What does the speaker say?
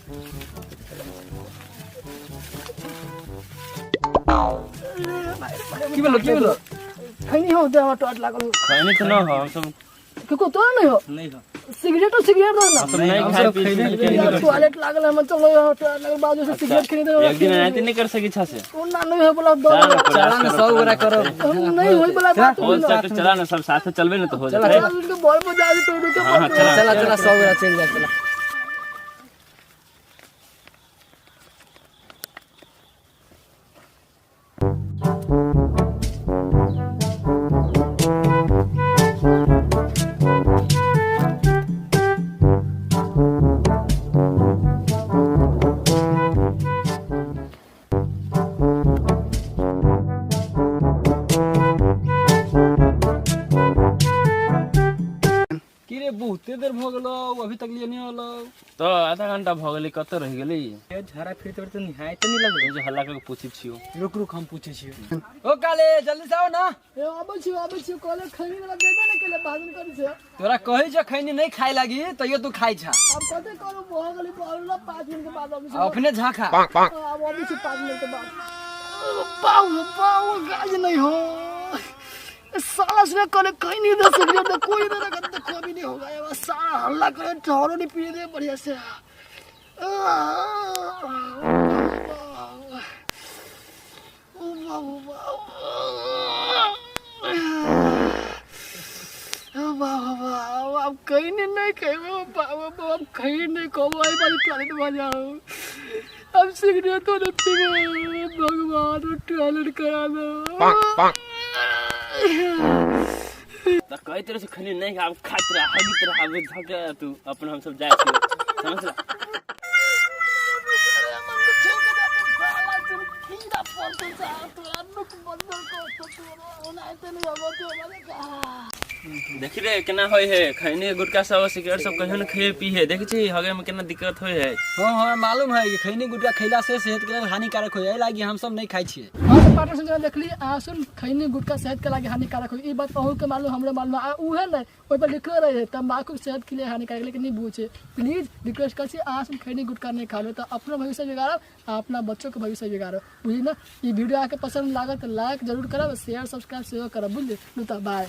की भेलो, की भेलो? खैनी हो दे, हमरा टॉर्च लागल हो। खैनी तऽ न हो हम सब। कको तोरा नहीं हो? नहीं हो। सिगरेट सिगरेट दो ना। हम सब नहीं हम खाए सब पी खैनी छी। नहीं। यार, टॉयलेट लागल हम, चलो यार, टॉयलेट लागल, बाजू से सिगरेट खरीदे। एक दिन एनाहिते नहीं कर सकी छा से। ओ ना नहीं हो बोला दो। चला ना, प्रयास चला ना, करो, 100 चला गोरा ना। करो। हम नहीं होई बोला बात। हो सकते, चला ना, सब साथे चलबे ना तो हो जाते। चल उनके बॉल पर जा तो उनके। हाँ हाँ, चला। चला चला, 100 गोरा चल जा, चला। की रे, बहुते देर भऽ गेलौ, अभी तक लिए नहीं होलौ। तो आधा घंटा भऽ गेलै, कतऽ रहि गेलै? झरा फिरते फिरते निहाय तऽ नहीं लगलै। जे हल्ला कऽ पूछै छियौ। रुक रुक, हम पूछै छियौ। ओ काले, जल्दी से आओ ना। ए, आबै छी, आबै छी। कहले खैनी वाला देबे ने केले, भाजन करी छै। तोरा कहै छ खैनी नहीं खाए लागी, तैयो तू खाइ छा। अब कते करू, भऽ गेलै, भऽ गेलै, 5 मिनट के बाद आबै छी। अपने झाखा। आब आबै छी 5 मिनट के बाद। पाऊ पाऊ गाज नहीं हो साला, सुना करे कहीं नहीं दे सिगरेट दे, कोई दे रखा तो कोई भी नहीं होगा। ये बस साला हल्ला करे, ठहरो नहीं पी दे बढ़िया से। ओ बाबू बाबू बाबू, अब कहीं नहीं, नहीं कहीं बाबू बाबू, अब कहीं नहीं कहूँ। आई बारी टॉयलेट में जाओ, अब सिगरेट तो नहीं पीबो। भगवान, वो टॉयलेट करा दो। तऽ कहैत रहै छै खैनी नहीं आब खाइत रह, हगित रह, आब झके तू अपन, हम सब जाइ छियौ, समझला? देखी रे केना होइ है खैनी गुटखा सब, सिगरेट सब कहियो ने खाइए पी है। देखै छी हगे में केना दिक्कत होइ है। हाँ हाँ, मालूम है कि खैनी गुटखा खैला से सेहत के लेल हानिकारक हो जाए लागी, हम सब नहीं खाइ छियै। हाँ, तो पार्टनर से देखली अहाँ सुन, खैनी गुटखा सेहत के लागे हानिकारक हो, ई बात अहूँ के मालूम, हमरो मालूम। आ उहे नहीं, ओहि पर लिखलो रहे तम्बाकू सेहत के लिए हानिकारक, लेकिन नहीं बुझे। प्लीज रिक्वेस्ट कर छी अहाँ सुन, खैनी गुटखा नहीं खा लो तो अपनो भविष्य बिगाड़ब आ अपना बच्चों के भविष्य बिगाड़ब, बुझली ना? ई वीडियो आके पसंद लागत तऽ लाइक जरूर करब, शेयर सब्सक्राइब सेहो करब, बुझली? तऽ बाय।